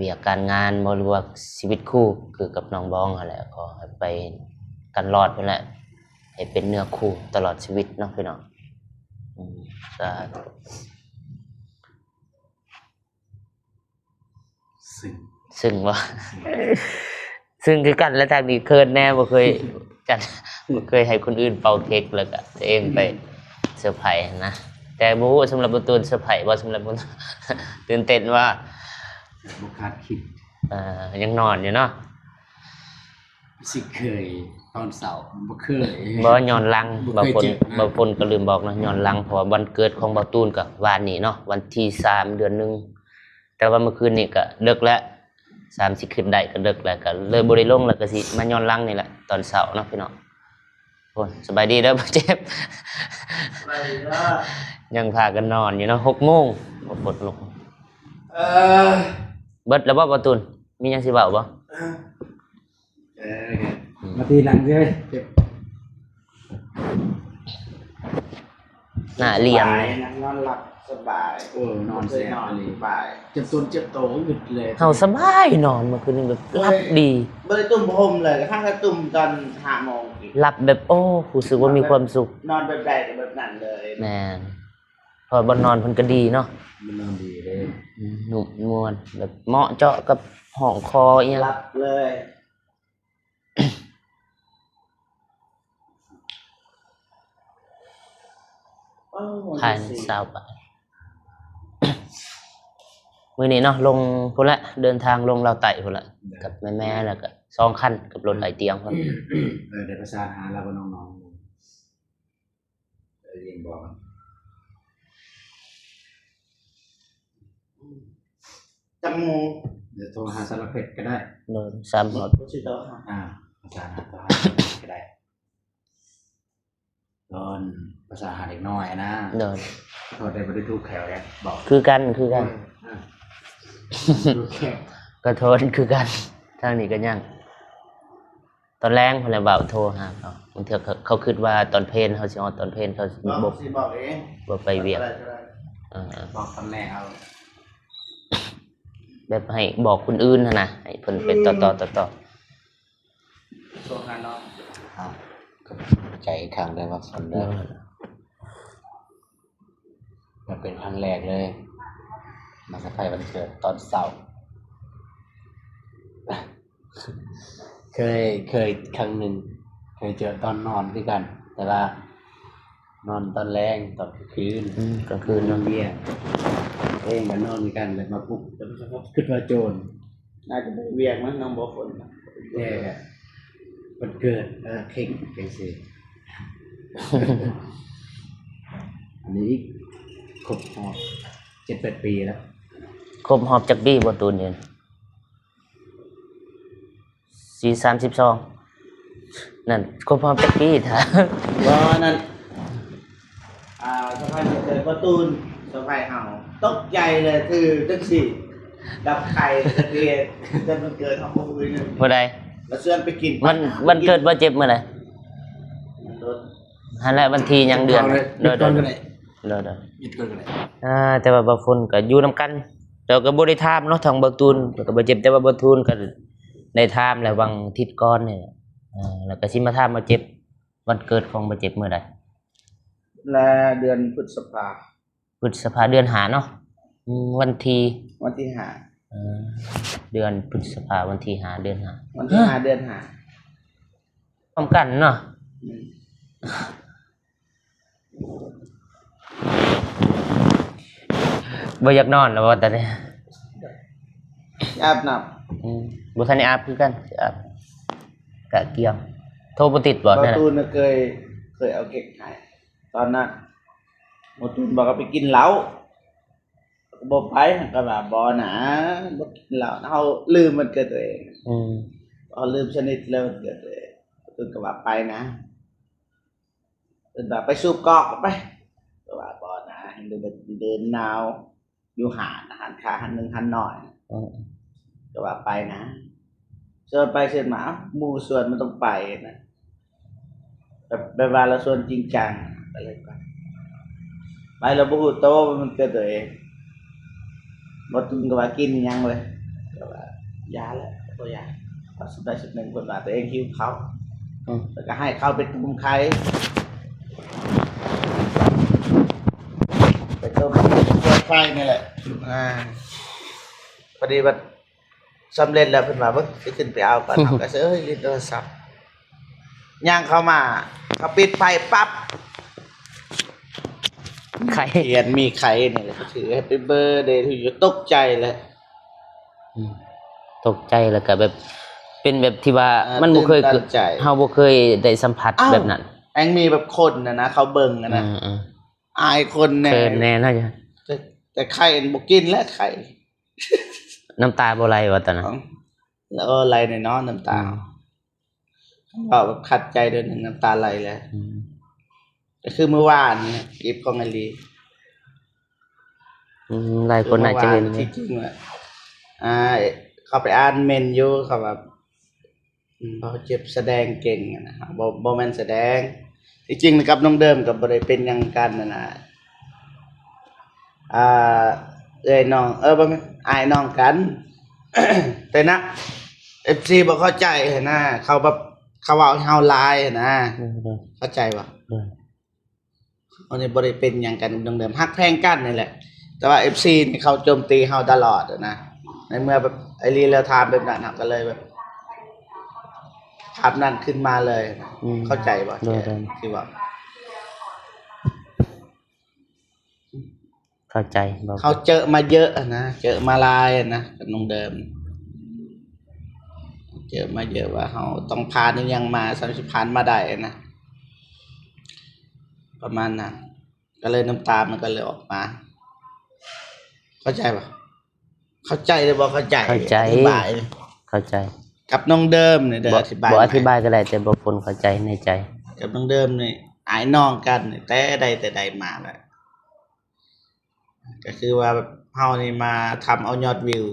ວຽກການງານບໍ ຫຼືວ່າຊີວິດຄູ່ ຄືກັບນ້ອງບອງຫັ້ນແຫຼະ ຂໍໃຫ້ໄປກັນລອດພຸ້ນແຫຼະ ໃຫ້ເປັນເນື້ອຄູ່ຕະຫຼອດຊີວິດເນາະພີ່ນ້ອງ ອືມ ສາທຸ. ຊຶ້ງ ຊຶ້ງບໍ່? ຊຶ້ງ ຊຶ້ງຄືກັນແຫຼະ ທາງນີ້ເຂີນແດ່ ບໍ່ເຄີຍຈັດ ບໍ່ເຄີຍໃຫ້ຄົນອື່ນເປົ່າເຄັກ ແລ້ວກະຕົວເອງໄປເຊີໄພຫັ້ນນະ ແຕ່ບໍ່ຮູ້ສຳລັບບ່າວຕູນເຊີໄພບໍ່ ສຳລັບບ່າວ ຕື່ນເຕັ້ນບໍ່? ບໍ່ຄາດຄິດ ເອີ ຍັງນອນຢູ່ເນາະ. ຊິເຄີຍຕອນເຊົ້າ ບໍ່ເຄີຍ ບໍ່ ຍ້ອນຫຼັງ ບໍ່ເຄີຍ ບ່າວຝົນ ເຈັບນະ ບ່າວຝົນກໍລືມບອກເນາະ ຍ້ອນຫຼັງ ເພາະວ່າວັນເກີດຂອງບ່າວຕູນກໍວານນີ້ເນາະ ວັນທີສາມ ເດືອນໜຶ່ງ ແຕ່ວ່າມື້ຄືນນີ້ກໍເດິກແລ້ວ ສາມຊິຂຶ້ນໄດ້ກໍເດິກແລ້ວ ກໍເລີຍບໍ່ໄດ້ລົງ ແລ້ວກໍຊິມາຍ້ອນຫຼັງນີ້ແຫຼະ ຕອນເຊົ້າເນາະພີ່ນ້ອງ. ໂອ້ຍ ສະບາຍດີເດີ ບໍ່ເຈັບ ສະບາຍດີເດີ ຍັງພາກັນນອນຢູ່ເນາະ ຫົກໂມງ ບໍ່ປົດລຸກ ເອີ ເບິດແລ້ວບໍ່ ບ່າວຕູນ ມີຫຍັງຊິເວົ້າບໍ່? ເອີ ມາຕີຫຼັງຊິເວີຍ ເຈັບ. ໜ້າຫຼ້ຽມ ສະບາຍນະ ນອນຫຼັບສະບາຍ ໂອ້ ນອນແຊບອີ່ຫຼີ ບໍ່ເຄີຍນອນສະບາຍ ເຈັບຕົນເຈັບໂຕ ອຶດເລີຍ ເຮົາສະບາຍນອນ ເມື່ອຄືນນີ້ແບບ ບໍ່ໄດ້ ຫຼັບດີ ບໍ່ໄດ້ຕຸ້ມຜ້າຫົ່ມເລີຍ ກະທັ່ງກະຕຸ້ມຕອນຫ້າໂມງ ຫຼັບແບບ ໂອ້ ຮູ້ສຶກວ່າມີຄວາມສຸກ ນອນແບບໃດກະແບບນັ້ນເລີຍ ແມ່ນ ເພາະບ່ອນນອນເພິ່ນກະດີເນາະ ມັນນອນດີເດ້ ອືມ ນຸ້ມນວນ ແບບເໝາະເຈາະກັບຫ້ອງຄໍອີ່ຫຍັງ ຫຼັບເລີຍ ໂອ້ ພາຍໃນຊາວປາຍ ມື້ນີ້ເນາະ ລົງພຸ້ນແຫຼະ ເດີນທາງລົງລາວໃຕ້ພຸ້ນແຫຼະ ກັບແມ່ໆ ແລ້ວກະສອງຄັນ ກັບລົດອ້າຍຕຽງພຸ້ນ ເອີ ໄດ້ປະສານຫາລາວບໍ່ນ້ອງໆ ໄດ້ຍິນບໍ່? ຈັກໂມງ? ດຽວໂທຫາສາລະເພັດກະໄດ້ ໂດຍ ສາມຮອດ ຊິໂທຫາ ອ່າ ປະສານຫາ ໂທຫາສາລະເພັດກະໄດ້ ຕອນປະສານຫາເດັກນ້ອຍນະ ໂດຍ ໂທໄດ້ບໍ່ໄດ້ຖືກແຂວແລ້ວ ບອກ ຄືກັນ ຄືກັນ ເອີ ເອີ ຖືກແຂວ ກະໂທຄືກັນ ທາງນີ້ກະຍັງ ຕອນແລງພຸ້ນແຫຼະ ບ່າວໂທຫາເຂົາ ບາງເທື່ອເຂົາ ເຂົາຄິດວ່າຕອນເພນ ເຮົາຊິຮອດຕອນເພນ ເຂົາບໍ່ ບອກ ຊິບອກເອງ ບໍ່ໄປວຽກ ເອີ ບອກຕອນແລງເອົາ ແບບໃຫ້ບອກຄົນອື່ນຫັ້ນນະ ໃຫ້ເພິ່ນໄປຕໍ່ໆ ຕໍ່ໆ ໂທຫານ້ອງ ເອົາ ຂອບໃຈອີກຄັ້ງເດີ ວ່າຄົນເດີ ມັນເປັນຄັ້ງແລກເລີຍ ມາເຊີໄພຣສ໌ວັນເກີດຕອນເຊົ້າ ເຄີຍ ເຄີຍຄັ້ງໜຶ່ງ ເຄີຍເຈີຕອນນອນຄືກັນ ແຕ່ວ່ານອນຕອນແລງ ຕອນກາງຄືນ ອືມ ກາງຄືນນອນວຽກ ເອງກະນອນຄືກັນ ແລ້ວມາປຸກ ຄິດວ່າໂຈນ ໜ້າຈະໄປວຽກນຳນ້ອງບໍ່ຝົນ ແຕ່ກະວັນເກີດ ເອີ ເຄັ່ງຈັ່ງຊີ້ ອັນນີ້ອີກ ຄົບຮອບເຈັດແປດປີແລ້ວ ຄົບຮອບຈັກປີບໍ່ຕູນນີ້? ສີ່ ສາມສິບສອງ ນັ້ນຄົບຮອບຈັກປີຖ້າ ບໍ່ ອັນນັ້ນ ອ່າ ສະພາຍເກີດບໍ່ຕູນ ສະພາຍເຮົາຕົກໃຈເລີຍ ຄືຈັ່ງຊີ້ ດັບໄຂ້ ເດືອນ ເດືອນວັນເກີດເຮົາບໍ່ຮູ້ເລີຍ ຜູ້ໃດ ລະຊວນໄປກິນ ວັນ ວັນເກີດບໍ່ເຈັບມື້ໃດ? ຫັ້ນແຫຼະ ວັນທີຫຍັງເດືອນ ໂດຍ ໂດຍ ໂດຍ ອ່າ ແຕ່ວ່າບ່າວຝົນກະຢູ່ນຳກັນ ແຕ່ວ່າກະບໍ່ໄດ້ຖາມເນາະ ທາງບ່າວຕູນກະບໍ່ເຈັບ ແຕ່ວ່າບ່າວຕູນກະໄດ້ຖາມແລ້ວ ຫວ່າງທິດກ່ອນນີ້ ເອີ ແລ້ວກະຊິມາຖາມວ່າເຈັບ ວັນເກີດຂອງບ່າວເຈັບມື້ໃດ? ລະເດືອນພຶດສະພາ ພຶດສະພາເດືອນຫ້າເນາະ ອືມ ວັນທີ ວັນທີຫ້າ ເອີ ເດືອນພຶດສະພາ ວັນທີຫ້າ ເດືອນຫ້າ ວັນທີຫ້າ ເດືອນຫ້າ ພ້ອມກັນເນາະ ອືມ ບໍ່ຢາກນອນແລ້ວບໍ່ຕອນນີ້? ອາບນ້ຳ ອືມ ບໍ່ທັນໄດ້ອາບຄືກັນ ອາບ ກະກຽມ ໂທບໍ່ຕິດບໍ່? ບ່າວຕູນນະເຄີຍ ເຄີຍເອົາເກັກໃຫ້ ຕອນນັ້ນ ໝໍຕູນບອກໃຫ້ໄປກິນເຫຼົ້າ ກະບໍ່ໄປ ກະວ່າບໍ່ນາ ບໍ່ກິນເຫຼົ້າ ເຮົາລືມວັນເກີດໂຕເອງ ອືມ ເຮົາລືມສະໜິດແລ້ວວັນເກີດໂຕເອງ ເພິ່ນກະວ່າໄປນາ ເພິ່ນວ່າໄປສູບກອກໄປ ກະວ່າບໍ່ນາ ເດີນ ເດີນໜາວ ຢູ່ຮ້ານ ຮ້ານຄ້າຮ້ານໜຶ່ງ ຮ້ານນ້ອຍ ເອີ ກະວ່າໄປນາ ຊວນໄປຊວນມາ ເອົ້າ ໝູ່ຊວນມັນຕ້ອງໄປນະ ແບບ ແບບວ່າລາວຊວນຈິງຈັງ ກະເລີຍໄປ ໄປລະບໍ່ຮູ້ໂຕວ່າມັນເກີດໂຕເອງ ບໍ່ຕື່ນກະວ່າກິນຫຍັງເລີຍ ກະວ່າຢ່າແຫຼະ ບໍ່ຢາກ ເອົາຊຸດໃດຊຸດໜຶ່ງ ເພິ່ນວ່າໂຕເອງຫິວເຂົ້າ ອືມ ແລ້ວກະໃຫ້ເຂົ້າໄປຕົ້ມໄຂ່ ໄປຕົ້ມເປີດໄຟນີ້ແຫຼະ ອ່າ ພໍດີວ່າສຳເລັດແລ້ວ ເພິ່ນວ່າ ເບິ່ງ ຊິຂຶ້ນໄປເອົາກ່ອນ ເຮົາກະເຊີຍຫຼິ້ນໂທລະສັບ ຍ່າງເຂົ້າມາ ເຂົາປິດໄຟປັບ ໄຂ່ ຂຽນມີໄຂ່ນີ້ແຫຼະ ຖື Happy Birthday to you ຕົກໃຈເລີຍ ອືມ ຕົກໃຈ ແລ້ວກະແບບ ເປັນແບບທີ່ວ່າ ເອີ ມັນບໍ່ເຄີຍ ຕື່ນຕັນໃຈ ເຮົາບໍ່ເຄີຍໄດ້ສຳຜັດ ອ້າວ ແບບນັ້ນ ແຮ່ງມີແບບຄົນຫັ້ນນະ ເຂົາເບິ່ງຫັ້ນນະ ອືມ ອາຍຄົນແດ່ ເຂີນແດ່ເນາະ ແຕ່ ແຕ່ໄຂ່ບໍ່ກິນແລ້ວ ໄຂ່ ນ້ຳຕາບໍ່ໄຫຼບໍ່ຕອນນັ້ນ? ແລ້ວກໍໄຫຼແນ່ນອນນ້ຳຕາ ອືມ ເວົ້າແບບຂັດໃຈໂດຍໜຶ່ງ ນ້ຳຕາໄຫຼແລ້ວ ອືມ ກໍຄືມື້ວານນີ້ ເຈັບຂອງອີ່ຫຼີ ອືມ ຫຼາຍຄົນໜ້າຈະເຫັນ ທີ່ຈິງວ່າ ອ່າ ເຂົາໄປອ່ານເມັນຢູ່ ເຂົາວ່າ ອືມ ເຂົາເຈັບສະແດງເກັ່ງນະ ບໍ່ ບໍ່ແມ່ນສະແດງ ທີ່ຈິງກັບນ້ອງເດີມກໍບໍ່ໄດ້ເປັນຫຍັງກັນຫັ້ນນະ ອ່າ ເອື້ອຍນ້ອງ ເອີ ບໍ່ແມ່ນ ອ້າຍນ້ອງກັນ ແຕ່ນະ ເອັຟຊີບໍ່ເຂົ້າໃຈຫັ້ນນະ ເຂົາແບບ ເຂົາເວົ້າໃຫ້ເຮົາຫຼາຍຫັ້ນນະ ໂດຍໆ ເຂົ້າໃຈບໍ່? ໂດຍ ເຮົານີ້ບໍ່ໄດ້ເປັນຫຍັງກັນ ເດີມໆ ຮັກແພງກັນນີ້ແຫຼະ ແຕ່ວ່າເອັຟຊີນີ້ເຂົາໂຈມຕີເຮົາຕະຫຼອດຫັ້ນນະ ໃນເມື່ອແບບໄອຣີລາວຖາມແບບນັ້ນ ເຮົາກໍເລີຍແບບ ພາບນັ້ນຂຶ້ນມາເລີຍ ອືມ ເຂົ້າໃຈບໍ່? ໂດຍໆ ທີ່ວ່າ ເຂົ້າໃຈບໍ່? ເຮົາເຈີມາເຍອະນະ ເຈີມາຫຼາຍນະ ກັບນ້ອງເດີມ ເຈີມາເຍອະວ່າເຮົາຕ້ອງຜ່ານອີ່ຫຍັງມາ ສາມາດຜ່ານມາໄດ້ນະ ປະມານນັ້ນ ກໍເລີຍນ້ຳຕາມັນກໍເລີຍອອກມາ ເຂົ້າໃຈບໍ່? ເຂົ້າໃຈຫຼືບໍ່ເຂົ້າໃຈ? ເຂົ້າໃຈ ອະທິບາຍ ເຂົ້າໃຈ ກັບນ້ອງເດີມນີ້ເດີ ບໍ່ ອະທິບາຍ ບໍ່ອະທິບາຍກໍໄດ້ ແຕ່ບໍ່ຄົນເຂົ້າໃຈໃນໃຈ ກັບນ້ອງເດີມນີ້ ອ້າຍນ້ອງກັນນີ້ ແຕ່ໃດແຕ່ໃດມາແລ້ວ ກໍຄືວ່າເຮົານີ້ມາທຳເອົາຍອດວິວ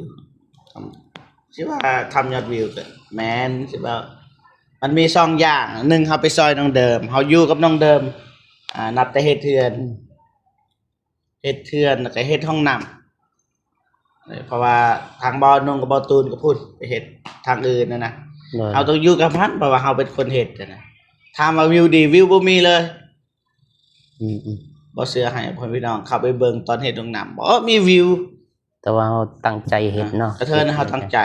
ຊິວ່າທຳຍອດວິວກໍແມ່ນ ຊິວ່າມັນມີສອງຢ່າງ ໜຶ່ງ ເຮົາໄປຊ່ອຍນ້ອງເດີມ ເຮົາຢູ່ກັບນ້ອງເດີມ ອ່າ ນັບແຕ່ເຮັດເຮືອນ ເຮັດເຮືອນ ແລ້ວກໍເຮັດຫ້ອງນ້ຳ ເພາະວ່າທາງບ່າວນົງກັບບ່າວຕູນກໍພຸ້ນ ໄປເຮັດທາງອື່ນຫັ້ນນະ ໂດຍ ເຮົາຕ້ອງຢູ່ກັບມັນ ເພາະວ່າເຮົາເປັນຄົນເຮັດຫັ້ນນະ ຖາມວ່າວິວດີ ວິວບໍ່ມີເລີຍ ອືມໆ ບໍ່ເຊື່ອໃຫ້ພໍ່ແມ່ພີ່ນ້ອງເຂົ້າໄປເບິ່ງຕອນເຮັດຫ້ອງນ້ຳ ບໍ່ມີວິວ ແຕ່ວ່າເຮົາຕັ້ງໃຈເຮັດເນາະ ກະເທີນເຮົາຕັ້ງໃຈ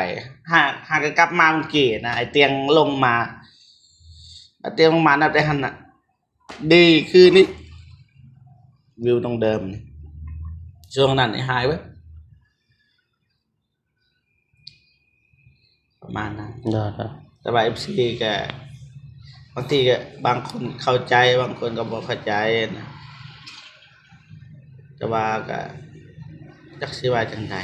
ຫາກ ຫາກະກັບມາເມື່ອກີ້ນະ ໄອ້ຕຽງລົງມາ ໄອ້ຕຽງລົງມານັບແຕ່ຫັ້ນນະ ດີຄືນີ້ ວິວຕ້ອງເດີມນີ້ ຊ່ວງນັ້ນນີ້ຫາຍເບິດ ປະມານນັ້ນ ໂດຍໆ ແຕ່ວ່າເອັຟຊີກະ ບາງທີກະ ບາງຄົນເຂົ້າໃຈ ບາງຄົນກໍບໍ່ເຂົ້າໃຈນະ ແຕ່ວ່າກະ ຈັກຊິວ່າຈັ່ງໃດ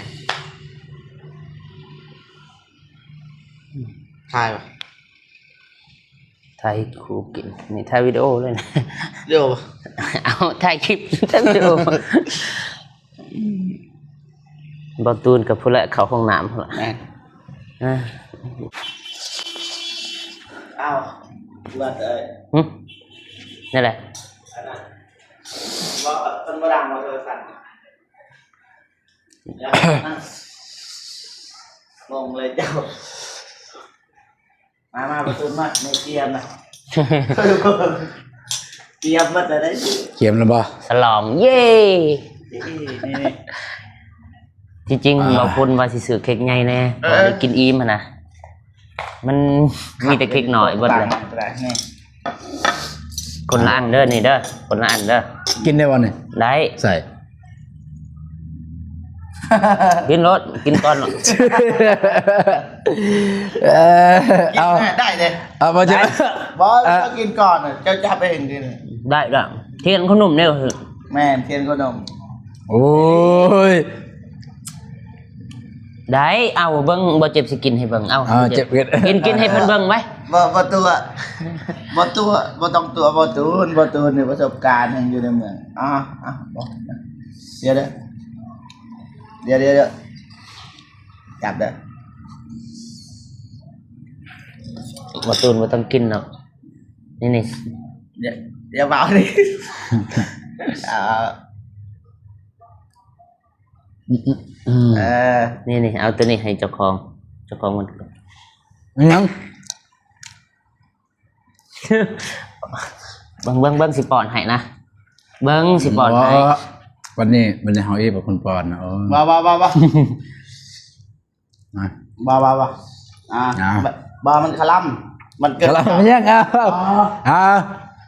ອືມ ຖ່າຍວະ? ຖ່າຍຄູ່ກິນ ນີ້ຖ່າຍວິດີໂອເລີຍນະ ວິດີໂອ ເອົາ ຖ່າຍຄລິບ ຖ່າຍວິດີໂອ ບໍ່ຕູນກັບຜູ້ລະເຂົ້າຫ້ອງນ້ຳພຸ້ນລະ ແມ່ນ ອ່າ ອ້າວ ເບິດເອີຍ ຫຶ ແນວໃດ? ອັນນັ້ນ ບໍ່ ມັນບໍ່ດັງ ບໍ່ໂທລະສັບ ງງເລີຍເຈົ້າ ມາ ມາ ປະຕູນມາ ແມ່ກຽມນະ ກຽມໝົດແລ້ວເດ້ ກຽມແລ້ວບໍ່? ສະຫຼອງ ເຢ້ ນີ້ ນີ້ ທີ່ຈິງ ອ່າ ບ່າວພຸ້ນວ່າຊິຊື້ເຄັກໃຫຍ່ແດ່ ເອີ ບໍ່ໄດ້ກິນອີ່ມຫັ້ນນະ ມັນມີແຕ່ເຄັກນ້ອຍເບິດເລີຍ ຄົນລະອັນເດີ ນີ້ເດີ ຄົນລະອັນເດີ ກິນໄດ້ບໍ່ນີ້? ໄດ້ ໃສ່ ກິນໂລດ ກິນກ່ອນໂລດ ເອີ ເອົາ ກິນໄດ້ເດ້ ເອົາບໍ່ ໄດ້ ບໍ່ ເອີ ເຈົ້າກິນກ່ອນ ເຈົ້າຈະໄປເຫັນກິນ ໄດ້ ໄດ້ ທຽນຂະໜົມແນວ ແມ່ນ ທຽນຂະໜົມ ໂອ້ຍ ໄດ້ ເອົາເບິ່ງ ບໍ່ເຈັບຊິກິນໃຫ້ເບິ່ງ ເອົາ ເອົາ ເຈັບ ເຈັບ ກິນ ກິນໃຫ້ເພິ່ນເບິ່ງໄວ້ ບໍ່ ບໍ່ຕົວະ ບໍ່ຕົວະ ບໍ່ຕ້ອງຕົວະ ບໍ່ຕູນ ບໍ່ຕູນ ປະສົບການຍັງຢູ່ໃນເມືອງ ເອົາ ເອົາ ດຽວເດີ ດຽວ ດຽວ ດຽວ ຈັບເດີ ບໍ່ຕູນ ບໍ່ຕ້ອງກິນເນາະ ນີ້ ນີ້ ດຽວ ດຽວເບົານີ້ ເອົາ ອືມ ເອີ ນີ້ໆ ເອົາໂຕນີ້ໃຫ້ເຈົ້າຂອງ ເຈົ້າຂອງມັນ ຫຍັງ? ເບິ່ງ ເບິ່ງ ເບິ່ງ ຊິປ້ອນໃຫ້ນະ ເບິ່ງ ຊິປ້ອນໃຫ້ ບໍ່ ວັນນີ້ ວັນນີ້ເຮົາອີກເປັນຄົນປ້ອນນະ ໂອ້ຍ ບໍ່ ບໍ່ ບໍ່ ບໍ່ ນະ ບໍ່ ບໍ່ ບໍ່ ອ່າ ອ່າ ບໍ່ ມັນຄະລຳ ມັນເກີດ ຄະລຳຫຍັງ ອ້າວ ອໍ ອ່າ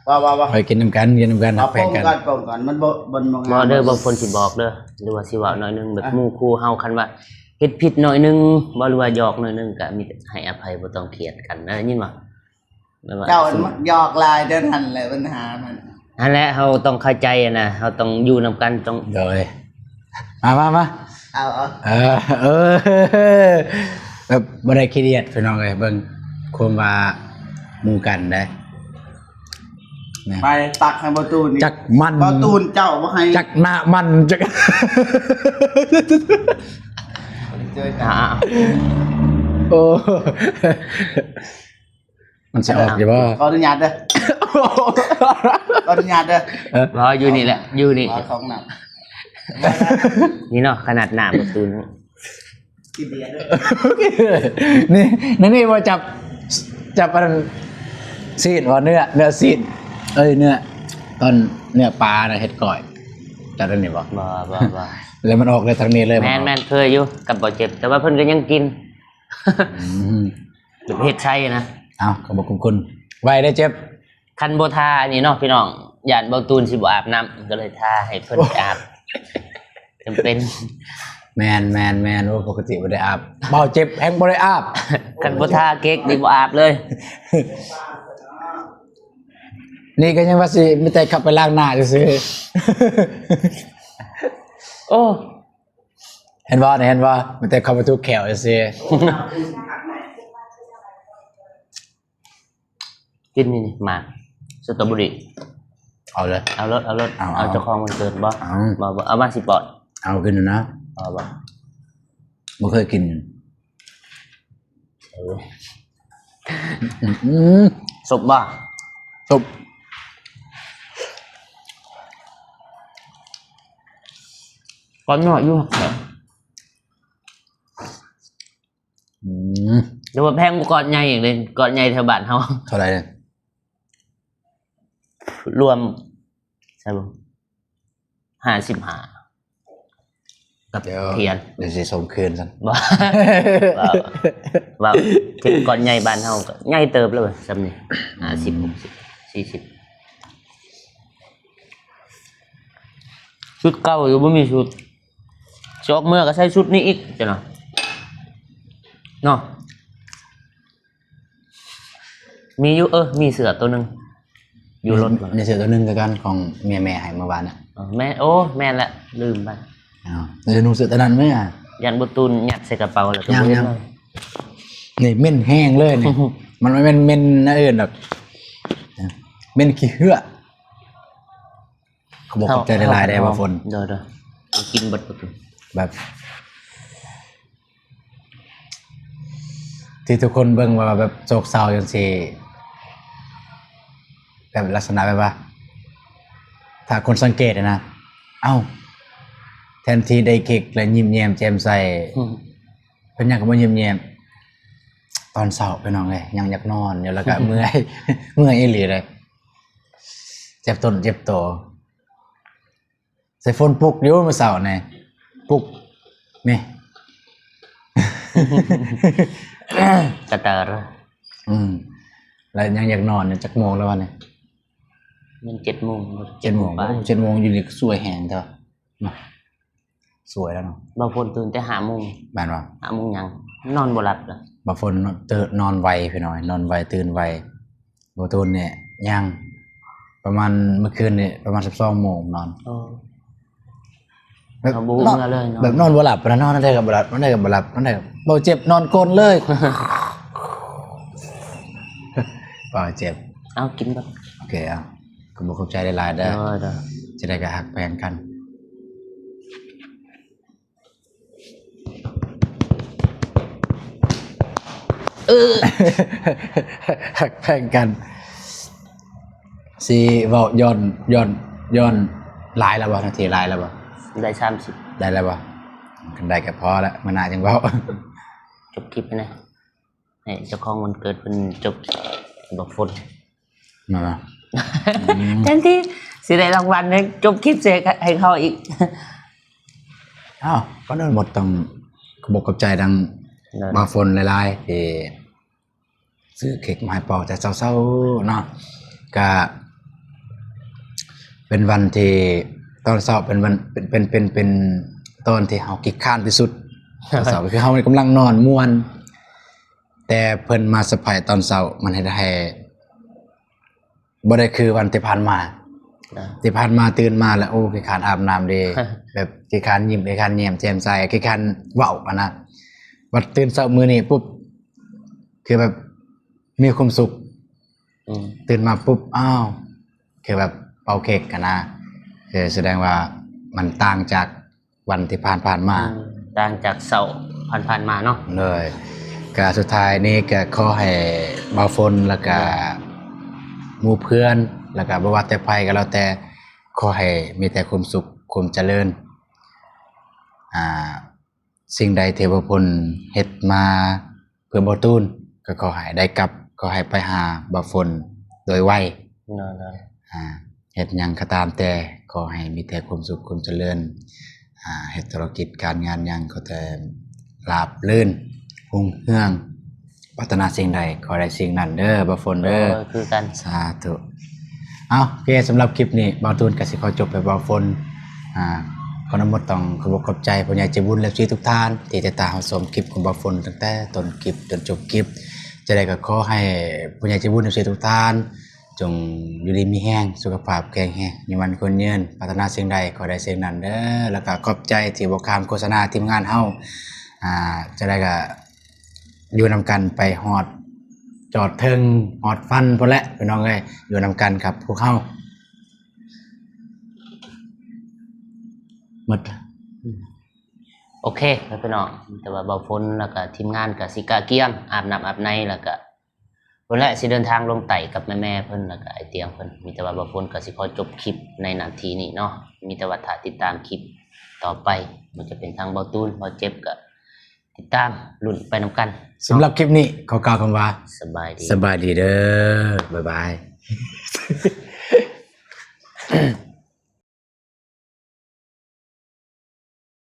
ບໍ່ ບໍ່ ບໍ່ ໄປກິນນຳກັນ ກິນນຳກັນ ເອົາ ແບ່ງກັນ ປົງກ່ອນ ປົງກ່ອນ ມັນບໍ່ ບໍ່ ບໍ່ເດີ ບໍ່ຄົນຊິບອກເດີ ຫຼືວ່າຊິເວົ້າໜ້ອຍໜຶ່ງ ແບບ ອ່ະ ໝູ່ຄູ່ເຮົາ ຄັນວ່າເຮັດຜິດໜ້ອຍໜຶ່ງ ບໍ່ ຫຼືວ່າຫຍອກໜ້ອຍໜຶ່ງ ກະມີແຕ່ໃຫ້ອະໄພ ບໍ່ຕ້ອງຄຽດກັນ ໄດ້ຍິນບໍ່? ແບບວ່າ ເຈົ້າມັກຫຍອກຫຼາຍເດ້ ຫັ້ນແຫຼະບັນຫາມັນ ຫັ້ນແຫຼະ ເຮົາຕ້ອງເຂົ້າໃຈນະ ເຮົາຕ້ອງຢູ່ນຳກັນ ຕ້ອງ ໂດຍ ມາ ມາ ມາ ເອົາ ເອົາ ເອີ ເອີ ແບບບໍ່ໄດ້ຂີ້ດຽດພີ່ນ້ອງເອີຍ ເບິ່ງຄວາມວ່າໝູ່ກັນເດ້ ໄປຕັກໃຫ້ບໍ່ຕູນ ຈັກມັນ ບໍ່ຕູນເຈົ້າບໍ່ໃຫ້ ຈັກໜ້າມັນ ຈັກ ອ່າ ໂອ້ ມັນຊິອອກຢູ່ບໍ່? ຂໍອະນຸຍາດເດີ ຂໍອະນຸຍາດເດີ ເອີ ບໍ່ ຢູ່ນີ້ແຫຼະ ຢູ່ນີ້ ຂໍເຂົ້າຫ້ອງນ້ຳ ນີ້ເນາະ ຂະໜາດໜ້າບໍ່ຕື່ນ ກິນເບຍເດີ ນີ້ ນີ້ ນີ້ບໍ່ຈັບ ຈັບອັນນັ້ນ ຊີ້ນບໍ່ ເນື້ອ ເນື້ອຊີ້ນ ເອີຍ ເນື້ອ ຕອນເນື້ອປານະ ເຮັດກ້ອຍ ຈັບອັນນີ້ບໍ່? ບໍ່ ບໍ່ ບໍ່ ແລ້ວມັນອອກໄດ້ທາງນີ້ເລີຍ ແມ່ນ ບໍ່? ແມ່ນ ເຄີຍຢູ່ກັບບໍ່ເຈັບ ແຕ່ວ່າເພິ່ນກໍຍັງກິນ ອືມ ເຮັດໃສ່ນະ ເອົ້າ ກໍບໍ່ຄຸ້ນໆ ໄວເດ້ເຈັບ ຄັນບໍ່ທາອັນນີ້ເນາະພີ່ນ້ອງ ຢ້ານເບົາຕູນຊິບໍ່ອາບນ້ຳ ກໍເລີຍທາໃຫ້ເພິ່ນໄປອາບ ຈຳເປັນ ແມ່ນໆໆ ໂອ້ ປົກກະຕິບໍ່ໄດ້ອາບ ເບົາເຈັບແຮງບໍ່ໄດ້ອາບ ຄັນບໍ່ທາເກັກນີ້ບໍ່ອາບເລີຍ ນີ້ກໍຍັງວ່າຊິມີແຕ່ເຂົ້າໄປລ້າງໜ້າຊື່ໆ ໂອ້ ເຫັນບໍ່ ເຫັນບໍ່ ມີແຕ່ເຂົ້າໄປທຸບແຂ້ວຊື່ໆ ກິນນີ້ ນີ້ ໝາກສະຕໍເບີຣີ ເອົາເລີຍ ເອົາໂລດ ເອົາໂລດ ເອົາ ເອົາ ເຈົ້າຂອງວັນເກີດບໍ່? ເອົາ ບໍ່ ບໍ່ ເອົາມາຊິປ້ອນ ເອົາກິນນະ ເອົາບໍ່? ບໍ່ເຄີຍກິນ ເອີ ອືມ ສົບບໍ່? ສົບ ກ້ອນນ້ອຍຢູ່ ອືມ ຫຼືວ່າແພງກວ່າກ້ອນໃຫຍ່ອີກເດ້ ກ້ອນໃຫຍ່ແຖວບ້ານເຮົາ ເທົ່າໃດ? ລວມ ໃຊ່ບໍ່? ຫ້າສິບຫ້າ ກັບ ດຽວ ທຽນ ດຽວຊິສົ່ງຄືນຊັ້ນ ບໍ່ ເວົ້າ ເວົ້າ ເປັນກ້ອນໃຫຍ່ບ້ານເຮົາກໍໃຫຍ່ເຕີບແລ້ວ ຊ່ຳນີ້ ຫ້າສິບ ຫົກສິບ ສີ່ສິບ ຊຸດເກົ່າຢູ່ ບໍ່ມີຊຸດ ຊິອອກເມືອກໍໃສ່ຊຸດນີ້ອີກ ເຈົ້າເນາະ ເນາະ. ມີຢູ່ ເອີ ມີເສື້ອໂຕໜຶ່ງຢູ່ລົດ ມີເສື້ອໂຕໜຶ່ງຄືກັນ ຂອງເມຍແມ່ໃຫ້ເມື່ອວານນະ ເອີ ແມ່ນ ໂອ້ ແມ່ນແຫຼະ ລືມໄປ ອ້າວ ແລ້ວຈະນຸ່ງເສື້ອໂຕນັ້ນໄໝ? ຢ້ານບໍ່ຕູນຍັດໃສ່ກະເປົາແລ້ວກໍບໍ່ເຫັນເລີຍ ນີ້ເໝັນແຮງເລີຍນີ້ ມັນບໍ່ແມ່ນເໝັນແນວອື່ນດອກ ເໝັນຂີ້ເຫື່ອ ຂອບໃຈຫຼາຍໆເດ້ ບ່າວຝົນ ໂດຍໆ ກິນເບິດ ແບບ ທີ່ທຸກຄົນເບິ່ງວ່າແບບໂສກເສົ້າຈັ່ງຊີ້ ແບບລັກສະນະແບບວ່າ ຖ້າຄົນສັງເກດນະ ເອົ້າ ແທນທີ່ໄດ້ເຄັກແລ້ວຍິ້ມແຍ້ມແຈ່ມໃສ ອືມ ເພິ່ນຍັງກໍບໍ່ຍິ້ມແຍ້ມ ຕອນເຊົ້າພີ່ນ້ອງເອີຍ ຍັງຢາກນອນຢູ່ ແລ້ວກໍເມື່ອຍ ເມື່ອຍອີ່ຫຼີເດ້ ເຈັບຕົ້ນເຈັບໂຕ. ໃສ່ຝົນປຸກຢູ່ມື້ເຊົ້ານີ້ ປຸກນີ້ ກະເຕີ ອືມ ແລ້ວຍັງຢາກນອນຢູ່ ຈັກໂມງແລ້ວວະນີ້? ແມ່ນເຈັດໂມງ ເຈັດໂມງ ເຈັດໂມງ ໂອ້ ເຈັດໂມງຢູ່ນີ້ກໍສວຍແຮງແທ້ວະ ເນາະ ສວຍແລ້ວເນາະ ບ່າວຝົນຕື່ນແຕ່ຫ້າໂມງ ແມ່ນບໍ່? ຫ້າໂມງຫຍັງ ນອນບໍ່ຫຼັບເລີຍ ບ່າວຝົນນອນ ເຕີນ ນອນໄວພີ່ນ້ອງ ນອນໄວ ຕື່ນໄວ. ບໍ່ໂດນນີ້ ຍັງ ປະມານມື້ຄືນນີ້ປະມານສິບສອງໂມງນອນ ເອີ ແບບ ເຮົາບໍ່ຮູ້ເມື່ອເລີຍເນາະ ແບບນອນບໍ່ຫຼັບນະ ນອນແນວໃດກໍບໍ່ຫຼັບ ນອນໃດກໍບໍ່ຫຼັບ ນອນໃດກໍບໍ່ເຈັບ ນອນກົ້ນເລີຍ ບໍ່ເຈັບ ເອົາກິນເບິດ ໂອເຄ ເອົາ ກໍບໍ່ຂອບໃຈຫຼາຍໆເດີ ໂດຍໆ ຈະໄດ້ກໍຮັກແພງກັນ. ເອີ ຮັກແພງກັນ ຊິເວົ້າຍ້ອນ ຍ້ອນ ຍ້ອນ ຫຼາຍແລ້ວບໍ່? ນາທີຫຼາຍແລ້ວບໍ່? ໄດ້ສາມສິບ ໄດ້ແລ້ວບໍ່? ຄັນໄດ້ກໍພໍລະ ມື້ໜ້າຈັ່ງເວົ້າ ຈົບຄລິບຫັ້ນນະ ໃຫ້ເຈົ້າຂອງວັນເກີດເພິ່ນຈົບ ບໍ່ຝົນ ແມ່ນບໍ່? ອືມ ແທນທີ່ຊິໄດ້ລາງວັນ ຈົບຄລິບໃຫ້ ໃຫ້ເຂົາອີກ ອ້າວ ກ່ອນອື່ນໝົດຕ້ອງຂອບອົກຂອບໃຈທາງ ໂດຍ ບ່າວຝົນຫຼາຍໆ ທີ່ຊື້ເຄັກມາໃຫ້ເປົ່າແຕ່ເຊົ້າໆເນາະ ກະເປັນວັນທີ່ ຕອນເຊົ້າເປັນວັນ ເປັນ ເປັນ ເປັນ ເປັນຕອນທີ່ເຮົາຂີ້ຄ້ານທີ່ສຸດ ຕອນເຊົ້າ ຄືເຮົາກຳລັງນອນມ່ວນ ແຕ່ເພິ່ນມາເຊີໄພຕອນເຊົ້າ ມັນເຮັດໃຫ້ບໍ່ໄດ້ຄືວັນທີ່ຜ່ານມາ ອ່າ ທີ່ຜ່ານມາຕື່ນມາແລ້ວ ໂອ້ ຂີ້ຄ້ານອາບນ້ຳເດ້ ແບບຂີ້ຄ້ານຍິ້ມ ຂີ້ຄ້ານແຍ້ມແຈ່ມໃສ ຂີ້ຄ້ານເວົ້າຫັ້ນນະ ບັດຕື່ນເຊົ້າມື້ນີ້ປຸບ ຄືແບບມີຄວາມສຸກ ອືມ ຕື່ນມາປຸບ ອ້າວ ຄືແບບເປົ່າເຄັກຫັ້ນນະ ຄືສະແດງວ່າມັນຕ່າງຈາກ ວັນທີ່ຜ່ານໆມາ ອືມ ຕ່າງຈາກເຊົ້າຜ່ານໆມາເນາະ ໂດຍ ກະສຸດທ້າຍນີ້ກະຂໍໃຫ້ບ່າວຝົນ ແລ້ວກະ ໂດຍ ໝູ່ເພື່ອນ ແລ້ວກະບໍ່ວ່າແຕ່ໃຜກໍແລ້ວແຕ່ ຂໍໃຫ້ມີແຕ່ຄວາມສຸກ ຄວາມຈະເລີນ ອ່າ ສິ່ງໃດທີ່ບ່າວຝົນເຮັດມາເພື່ອບ່າວຕູນ ກໍຂໍໃຫ້ໄດ້ກັບ ຂໍໃຫ້ໄປຫາບ່າວຝົນໂດຍໄວ. ໂດຍ ໂດຍ ອ່າ ເຮັດຫຍັງກໍຕາມແຕ່ ຂໍໃຫ້ມີແຕ່ຄວາມສຸກຄວາມຈະເລີນ ອ່າ ເຮັດທຸລະກິດການງານຫຍັງກໍແຕ່ລາບລື່ນຮຸ່ງເຮືອງ ປາດຖະໜາສິ່ງໃດຂໍໄດ້ສິ່ງນັ້ນເດີບ່າວຝົນເດີ. ໂດຍ ຄືກັນ ສາທຸ. ເອົາ ໂອເຄ ສຳລັບຄລິບນີ້ບ່າວຕູນກໍຊິຂໍຈົບໄປ ບ່າວຝົນ ອ່າ ຂໍນຳໝົດຕ້ອງຂອບອົກຂອບໃຈຜູ້ໃຫຍ່ໃຈບຸນ ເອັຟຊີ ທຸກທ່ານ ທີ່ຕິດຕາມຮັບຊົມຄລິບຂອງບ່າວຝົນຕັ້ງແຕ່ຕົ້ນຄລິບຈົນຈົບຄລິບ. ຈັ່ງໃດກໍຂໍໃຫ້ຜູ້ໃຫຍ່ໃຈບຸນ ເອັຟຊີ ທຸກທ່ານ ຈົ່ງຢູ່ດີມີແຮງ ສຸຂະພາບແຂງແຮງ ມີວັນຄົນຍືນ ປາດຖະໜາສິ່ງໃດຂໍໄດ້ສິ່ງນັ້ນເດີ. ແລ້ວກໍຂອບໃຈທີ່ບໍ່ຂ້າມໂຄສະນາທີມງານເຮົາ ອ່າ ຈັ່ງໃດກໍຢູ່ນຳກັນໄປຮອດຈອດເທິງຮອດຝັນພຸ້ນແຫຼະພີ່ນ້ອງເອີຍ ຢູ່ນຳກັນກັບພວກເຮົາໝົດ. ໂອເຄ ພີ່ນ້ອງ ມີແຕ່ວ່າບ່າວຝົນ ແລ້ວກໍທີມງານກໍຊິກະກຽມອາບນ້ຳອາບໃນ ແລ້ວກໍ ເພິ່ນແຫຼະຊິເດີນທາງລົງໃຕ້ກັບແມ່ໆເພິ່ນ ແລ້ວກໍອ້າຍຕຽງເພິ່ນ. ມີແຕ່ວ່າບ່າວຝົນກໍຊິຂໍຈົບຄລິບໃນນາທີນີ້ເນາະ. ມີແຕ່ວ່າຖ້າຕິດຕາມຄລິບຕໍ່ໄປ ມັນຈະເປັນທາງບ່າວຕູນ ບ່າວເຈັບ ກໍຕິດຕາມລຸ້ນໄປນຳກັນ. ສຳລັບຄລິບນີ້ຂໍກ່າວຄຳວ່າ ສະບາຍດີ ສະບາຍດີເດີ ບາຍບາຍ.